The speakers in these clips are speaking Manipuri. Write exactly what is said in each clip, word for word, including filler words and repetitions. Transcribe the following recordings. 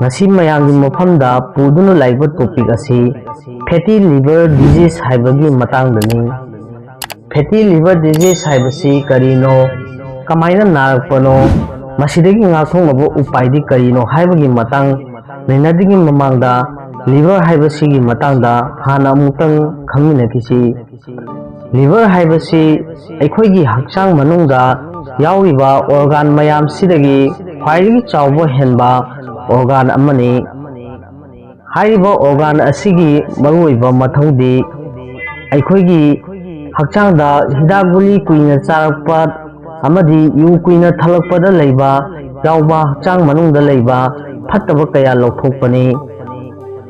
ꯉꯁꯤ ꯃꯌꯥꯝꯒꯤ ꯃꯐꯝꯗ ꯄꯨꯗꯨꯅ ꯂꯥꯛꯏꯕ topic ꯑꯁꯤ fatty liver disease ꯍꯥꯏꯕꯒꯤ ꯃꯇꯥꯡꯗꯅꯤ꯫ Fatty liver disease ꯍꯥꯏꯕꯁꯤ ꯀꯔꯤꯅꯣ, ꯀꯃꯥꯏꯅ ꯅꯥꯔꯛꯄꯅꯣ, ꯃꯁꯤꯗꯒꯤ ꯉꯥꯛꯊꯣꯛꯅꯕ ꯎꯄꯥꯏꯗꯤ ꯀꯔꯤꯅꯣ ꯍꯥꯏꯕꯒꯤ ꯃꯇꯥꯡ ꯅꯩꯅꯗ꯭ꯔꯤꯉꯩ ꯃꯃꯥꯡꯗ liver ꯍꯥꯏꯕꯁꯤꯒꯤ ꯃꯇꯥꯡꯗ ꯍꯥꯟꯅ ꯑꯃꯨꯛꯇꯪ ꯈꯪꯃꯤꯟꯅꯈꯤꯁꯤ꯫ Liver ꯍꯥꯏꯕꯁꯤ ꯑꯩꯈꯣꯏꯒꯤ ꯍꯛꯆꯥꯡ ꯃꯅꯨꯡꯗ ꯌꯥꯎꯔꯤꯕ organ ꯃꯌꯥꯝꯁꯤꯗꯒꯤ ꯈ꯭ꯋꯥꯏꯗꯒꯤ ꯆꯥꯎꯕ ꯍꯦꯟꯕ organ ꯑꯃꯅꯤ꯫ ꯍꯥꯏꯔꯤꯕ organ ꯑꯁꯤꯒꯤ ꯃꯔꯨꯑꯣꯏꯕ ꯃꯊꯧꯗꯤ ꯑꯩꯈꯣꯏꯒꯤ ꯍꯛꯆꯥꯡꯗ ꯍꯤꯗꯥꯛ ꯒꯨꯂꯤ ꯀꯨꯏꯅ ꯆꯥꯔꯛꯄ ꯑꯃꯗꯤ ꯌꯨ ꯀꯨꯏꯅ ꯊꯛꯂꯛꯄꯗ ꯂꯩꯕ ꯌꯥꯎꯕ ꯍꯛꯆꯥꯡ ꯃꯅꯨꯡꯗ ꯂꯩꯕ ꯐꯠꯇꯕ ꯀꯌꯥ ꯂꯧꯊꯣꯛꯄꯅꯤ꯫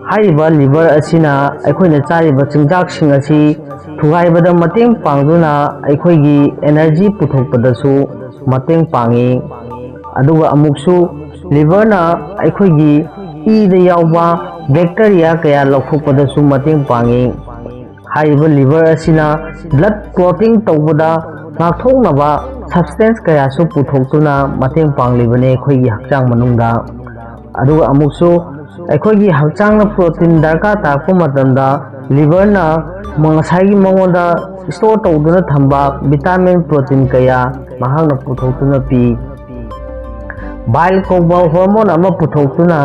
ꯍꯥꯏꯔꯤꯕ liver ꯑꯁꯤꯅ ꯑꯩꯈꯣꯏꯅ ꯆꯥꯔꯤꯕ ꯆꯤꯟꯖꯥꯛꯁꯤꯡ ꯑꯁꯤ ꯊꯨꯒꯥꯏꯕꯗ ꯃꯇꯦꯡ ꯄꯥꯡꯗꯨꯅ ꯑꯩꯈꯣꯏꯒꯤ energy ꯄꯨꯊꯣꯛꯄꯗꯁꯨ ꯃꯇꯦꯡ ꯄꯥꯡꯏ꯫ ꯑꯗꯨꯒ ꯑꯃꯨꯛꯁꯨ liverꯅ ꯑꯩꯈꯣꯏꯒꯤ ꯏꯗ ꯌꯥꯎꯕ bacteria ꯀꯌꯥ ꯂꯧꯊꯣꯛꯄꯗꯁꯨ ꯃꯇꯦꯡ ꯄꯥꯡꯏ꯫ ꯍꯥꯏꯔꯤꯕ liver ꯑꯁꯤꯅ blood clotting ꯇꯧꯕꯗ ꯉꯥꯛꯊꯣꯛꯅꯕ substance ꯀꯌꯥꯁꯨ ꯄꯨꯊꯣꯛꯇꯨꯅ ꯃꯇꯦꯡ ꯄꯥꯡꯂꯤꯕꯅꯤ ꯑꯩꯈꯣꯏꯒꯤ ꯍꯛꯆꯥꯡ ꯃꯅꯨꯡꯗ꯫ ꯑꯗꯨꯒ ꯑꯃꯨꯛꯁꯨ ꯑꯩꯈꯣꯏꯒꯤ ꯍꯛꯆꯥꯡꯅ protein ꯗꯔꯀꯥꯔ ꯇꯥꯔꯛꯄ ꯃꯇꯝꯗ liverꯅ ꯉꯁꯥꯏꯒꯤ ꯃꯉꯣꯟꯗ store ꯇꯧꯗꯨꯅ ꯊꯝꯕ vitamin protein ꯀꯌꯥ ꯃꯍꯥꯛꯅ ꯄꯨꯊꯣꯛꯇꯨꯅ ꯄꯤ꯫ Bile ꯀꯧꯕ hormone ꯑꯃ ꯄꯨꯊꯣꯛꯇꯨꯅ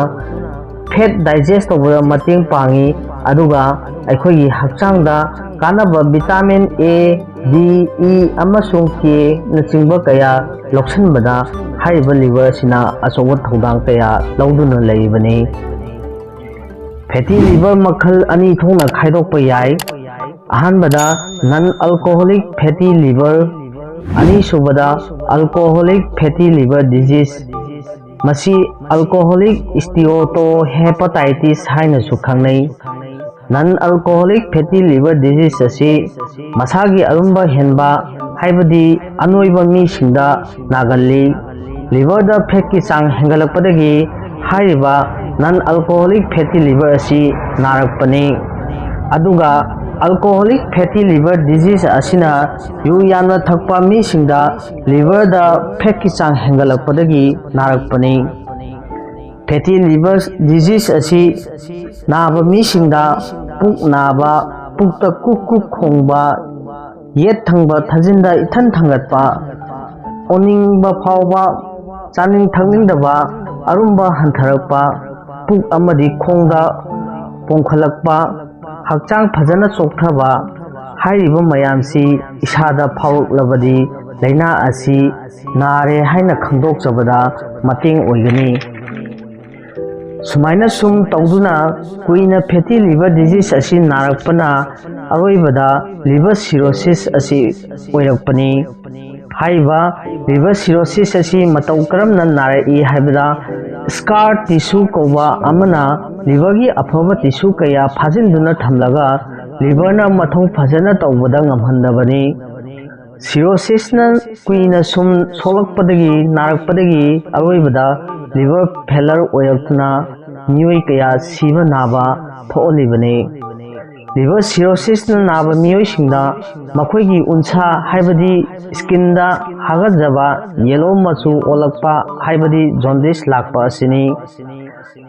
fat digest ꯇꯧꯕꯗ ꯃꯇꯦꯡ ꯄꯥꯡꯏ, ꯑꯗꯨꯒ ꯑꯩꯈꯣꯏꯒꯤ ꯍꯛꯆꯥꯡꯗ ꯀꯥꯟꯅꯕ vitamin A, D, E ꯑꯃꯁꯨꯡ K ꯅꯆꯤꯡꯕ ꯀꯌꯥ ꯂꯧꯁꯤꯟꯕꯗ ꯍꯥꯏꯔꯤꯕ liver ꯑꯁꯤꯅ ꯑꯆꯧꯕ ꯊꯧꯗꯥꯡ ꯀꯌꯥ ꯂꯧꯗꯨꯅ ꯂꯩꯔꯤꯕꯅꯤ꯫ Fatty liver ꯃꯈꯜ ꯑꯅꯤ ꯊꯣꯛꯅ ꯈꯥꯏꯗꯣꯛꯄ ꯌꯥꯏ꯫ ꯑꯍꯥꯟꯕꯗ non alcoholic fatty liver, ꯑꯅꯤꯁꯨꯕꯗ alcoholic fatty liver disease꯫ ꯃꯁꯤ alcoholic steatohepatitis ꯍꯥꯏꯅꯁꯨ ꯈꯪꯅꯩ꯫ Non alcoholic fatty liver disease ꯑꯁꯤ ꯃꯁꯥꯒꯤ ꯑꯔꯨꯝꯕ ꯍꯦꯟꯕ, ꯍꯥꯏꯕꯗꯤ ꯑꯅꯣꯏꯕ ꯃꯤꯁꯤꯡꯗ ꯅꯥꯒꯜꯂꯤ꯫ Liverꯗ fatꯀꯤ ꯆꯥꯡ ꯍꯦꯟꯒꯠꯂꯛꯄꯗꯒꯤ ꯍꯥꯏꯔꯤꯕ non alcoholic fatty liver ꯑꯁꯤ ꯅꯥꯔꯛꯄꯅꯤ꯫ ꯑꯗꯨꯒ alcoholic fatty liver disease ꯑꯁꯤꯅ ꯌꯨ ꯌꯥꯝꯅ ꯊꯛꯄ ꯃꯤꯁꯤꯡꯗ liverꯗ fatꯀꯤ ꯆꯥꯡ ꯍꯦꯟꯒꯠꯂꯛꯄꯗꯒꯤ ꯅꯥꯔꯛꯄꯅꯤ꯫ Fatty liver disease ꯑꯁꯤ ꯅꯥꯕ ꯃꯤꯁꯤꯡꯗ ꯄꯨꯛ ꯅꯥꯕ, ꯄꯨꯛꯇ ꯀꯨꯛ ꯀꯨꯛ ꯈꯣꯡꯕ, ꯌꯦꯠ ꯊꯪꯕ ꯊꯥꯖꯤꯟꯗ ꯏꯊꯟ ꯊꯥꯡꯒꯠꯄ, ꯑꯣꯅꯤꯡꯕ ꯐꯥꯎꯕ, ꯆꯥꯅꯤꯡ ꯊꯛꯅꯤꯡꯗꯕ, ꯑꯔꯨꯝꯕ ꯍꯟꯊꯔꯛꯄ, ꯄꯨꯛ ꯑꯃꯗꯤ ꯈꯣꯡꯗ ꯄꯣꯝꯈꯠꯂꯛꯄ, ꯍꯛꯆꯥꯡ ꯐꯖꯅ ꯆꯣꯛꯊꯕ, ꯍꯥꯏꯔꯤꯕ ꯃꯌꯥꯝꯁꯤ ꯏꯁꯥꯗ ꯐꯥꯎꯔꯛꯂꯕꯗꯤ ꯂꯥꯏꯅꯥ ꯑꯁꯤ ꯅꯥꯔꯦ ꯍꯥꯏꯅ ꯈꯪꯗꯣꯛꯆꯕꯗ ꯃꯇꯦꯡ ꯑꯣꯏꯒꯅꯤ꯫ ꯁꯨꯃꯥꯏꯅ ꯁꯨꯝ ꯇꯧꯗꯨꯅ ꯀꯨꯏꯅ fatty liver disease ꯑꯁꯤ ꯅꯥꯔꯛꯄꯅ ꯑꯔꯣꯏꯕꯗ liver cirrhosis ꯑꯁꯤ ꯑꯣꯏꯔꯛꯄꯅꯤ꯫ ꯍꯥꯏꯔꯤꯕ liver cirrhosis ꯑꯁꯤ ꯃꯇꯧ ꯀꯔꯝꯅ ꯅꯥꯔꯛꯏ ꯍꯥꯏꯕꯗ, scar tissue ꯀꯧꯕ ꯑꯃꯅ liverꯒꯤ ꯑꯐꯕ tissue ꯀꯌꯥ ꯐꯥꯖꯤꯟꯗꯨꯅ ꯊꯝꯂꯒ liverꯅ ꯃꯊꯧ ꯐꯖꯅ ꯇꯧꯕꯗ ꯉꯝꯍꯟꯗꯕꯅꯤ꯫ Cirrhosisꯅ ꯀꯨꯏꯅ ꯁꯨꯝ ꯁꯣꯛꯂꯛꯄꯗꯒꯤ, ꯅꯥꯔꯛꯄꯗꯒꯤ ꯑꯔꯣꯏꯕꯗ liver failure ꯑꯣꯏꯔꯛꯇꯨꯅ ꯃꯤꯑꯣꯏ ꯀꯌꯥ ꯁꯤꯕ ꯅꯥꯕ ꯊꯣꯛꯍꯜꯂꯤꯕꯅꯤ꯫ Liver cirrhosisꯅ ꯅꯥꯕ ꯃꯤꯑꯣꯏꯁꯤꯡꯗ ꯃꯈꯣꯏꯒꯤ ꯎꯟꯁꯥ, ꯍꯥꯏꯕꯗꯤ skinꯗ ꯍꯥꯒꯠꯆꯕ, yellow ꯃꯆꯨ ꯑꯣꯜꯂꯛꯄ, ꯍꯥꯏꯕꯗꯤ jaundice ꯂꯥꯛꯄ ꯑꯁꯤꯅꯤ꯫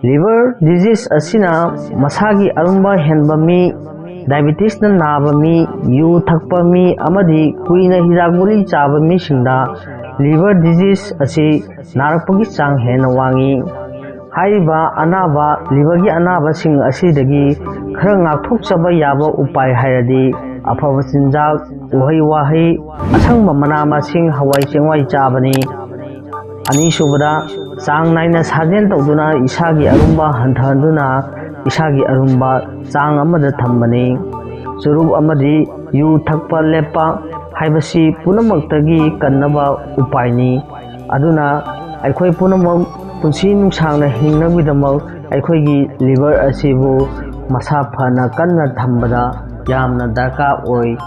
Liver disease ꯑꯁꯤꯅ ꯃꯁꯥꯒꯤ ꯑꯔꯨꯝꯕ ꯍꯦꯟꯕ ꯃꯤ, diabetesꯅ ꯅꯥꯕ ꯃꯤ, ꯌꯨ ꯊꯛꯄ ꯃꯤ ꯑꯃꯗꯤ ꯀꯨꯏꯅ ꯍꯤꯗꯥꯛ ꯒꯨꯂꯤ ꯆꯥꯕ ꯃꯤꯁꯤꯡꯗ liver disease ꯑꯁꯤ ꯅꯥꯔꯛꯄꯒꯤ ꯆꯥꯡ ꯍꯦꯟꯅ ꯋꯥꯡꯏ꯫ ꯍꯥꯏꯔꯤꯕ ꯑꯅꯥꯕ, liverꯒꯤ ꯑꯅꯥꯕꯁꯤꯡ ꯑꯁꯤꯗꯒꯤ ꯈꯔ ꯉꯥꯛꯊꯣꯛꯆꯕ ꯌꯥꯕ ꯎꯄꯥꯏ ꯍꯥꯏꯔꯗꯤ, ꯑꯐꯕ ꯆꯤꯟꯖꯥꯛ, ꯎꯍꯩ ꯋꯥꯍꯩ, ꯑꯁꯪꯕ ꯃꯅꯥ ꯃꯁꯤꯡ, ꯍꯋꯥꯏ ꯆꯦꯡꯋꯥꯏ ꯆꯥꯕꯅꯤ꯫ ꯑꯅꯤꯁꯨꯕꯗ, ꯆꯥꯡ ꯅꯥꯏꯅ ꯁꯥꯖꯦꯜ ꯇꯧꯗꯨꯅ ꯏꯁꯥꯒꯤ ꯑꯔꯨꯝꯕ ꯍꯟꯊꯍꯟꯗꯨꯅ ꯏꯁꯥꯒꯤ ꯑꯔꯨꯝꯕ ꯆꯥꯡ ꯑꯃꯗ ꯊꯝꯕꯅꯤ꯫ ꯆꯨꯔꯨꯞ ꯑꯃꯗꯤ ꯌꯨ ꯊꯛꯄ ꯂꯦꯞꯄ ꯍꯥꯏꯕꯁꯤ ꯄꯨꯝꯅꯃꯛꯇꯒꯤ ꯀꯟꯅꯕ ꯎꯄꯥꯏꯅꯤ꯫ ꯑꯗꯨꯅ ꯑꯩꯈꯣꯏ ꯄꯨꯝꯅꯃꯛ ꯄꯨꯟꯁꯤ ꯅꯨꯡꯁꯥꯡꯅ ꯍꯤꯡꯅꯕꯒꯤꯗꯃꯛ ꯑꯩꯈꯣꯏꯒꯤ liver ꯑꯁꯤꯕꯨ ꯃꯁꯥ ꯐꯅ ꯀꯟꯅ ꯊꯝꯕꯗ ꯌꯥꯝꯅ ꯗꯔꯀꯥꯔ ꯑꯣꯏ꯫